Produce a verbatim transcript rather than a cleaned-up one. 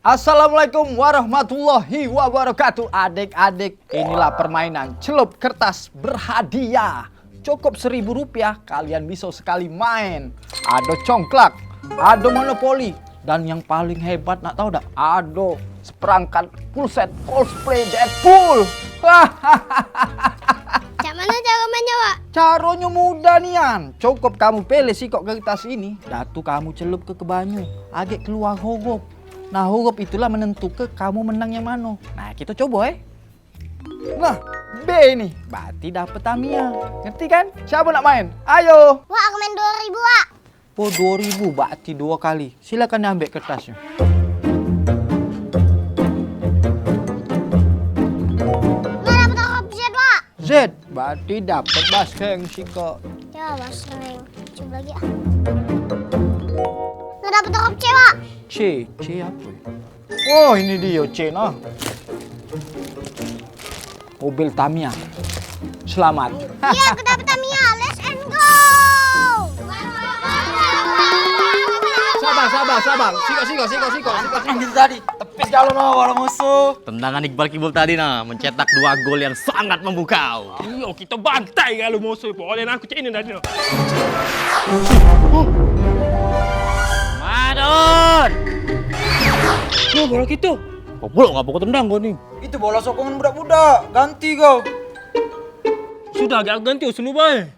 Assalamualaikum warahmatullahi wabarakatuh. Adik-adik, inilah permainan celup kertas berhadiah. Cukup seribu rupiah, kalian bisa sekali main. Ada congklak, ada monopoli, dan yang paling hebat, nak tahu dak? Ada seperangkat full set cosplay Deadpool. Cak mano caro mainnyo, Wak? Caronyo mudah nian. Cukup kamu pilih sikok kertas ini, dah tu kamu celup ke, ke banyu. Agek keluar huruf. Nah, huruf itulah menentuke kamu menang yang mano. Nah, kita coba, eh. Nah, B ini. Berarti dapet Tamiya. Ngerti kan? Siapa nak main? Ayo. Wak, aku main dua ribu, Wak. Oh, dua ribu, berarti dua kali. Silakan diambil kertasnya. Nah, dapet huruf Z, Wak. Z, berarti dapet basreng sikok. Ya, basreng. Coba lagi, ah. Nah, dapet huruf C, Wak. C, C apa ya? Oh, ini dia C nah. Mobil Tamiya. Selamat. Iya, aku dapet Tamiya. Let's and go. Sabar, sabar, sabar. Sikok, sikok, sikok, sikok, sikok. Apaan gitu tadi? Tepis galo no, walau musuh. Tendangan Iqbal Kibul tadi nah mencetak dua gol yang sangat memukau. Iyo, kita bantai kalau musuh. Boleh aku cek ini tadi no. Madon! Nah, bola kita. Kau pulak ngapa kau tendang kau ni? Itu bola sokongan budak-budak. Ganti kau. Sudah, agak ganti selu bae.